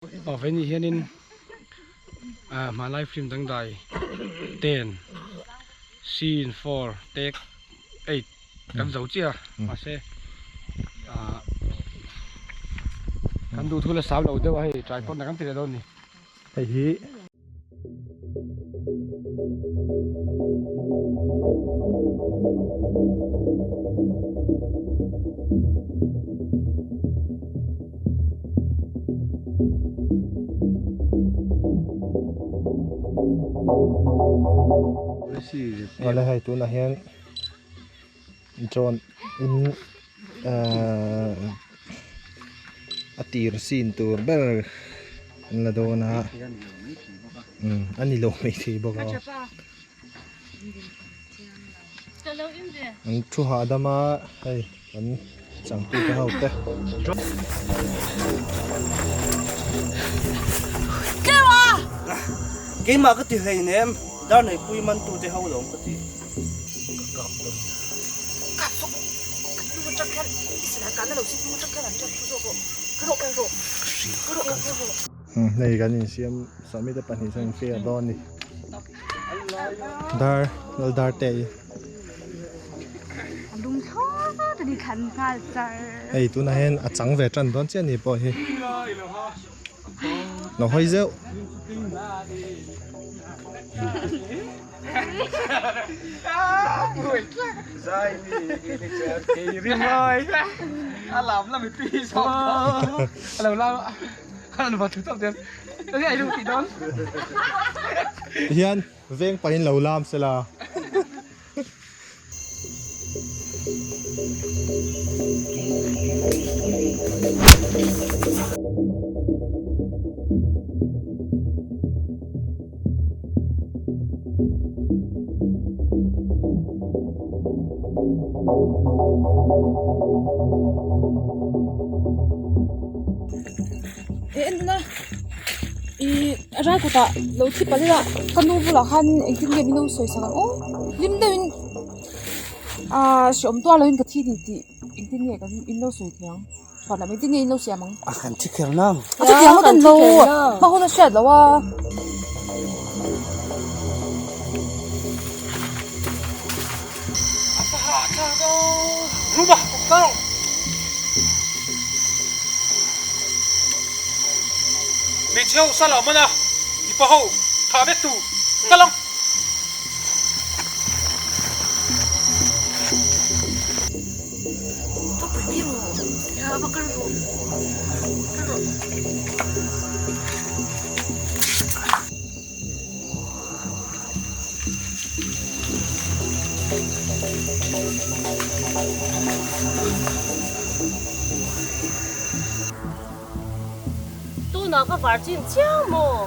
Aw vei hianin ah hmanlai film dangdai ten scene four take eight kan zo chiah a mahse ah kan duhthu la sam lo deuh a hei tripod na kan ti leh dawn a ni. Hei hi. Awle hei tunah hian drone in ahh a tir scene tur ber an la dawn a umm a ni lo maithei bawk a an thu hahdam a hei kan changtute ho te. Keimah ka ti hleinem, dar neihpui mantute ho lawm ka ti. Hei kan insiam sawmi te pahnih chuan infiah dawn a ni dar lal dar te hi hei tunah hian a chang ve tan dawn chiah a ni pawh hi lo hawi zeuh. Tihian veng pahin lo lam sela. En a ih rai kutah lo thi palh ila ka nu bulah khan engtin nge min lo sawi sak ang aw hlim deuhin ah hreawm tuar lovin ka thi ni tih engtin nge kan in lo sawi thei ang chhuat lam engtin nge in lo siam ang a kan thi kher nang a thi thiam ngawt an lo hma hun a hriat loh a. Hmeichhe ho sala a man a, mipa ho thah vek tu kal ang. Tunah ka var chin chiang maw?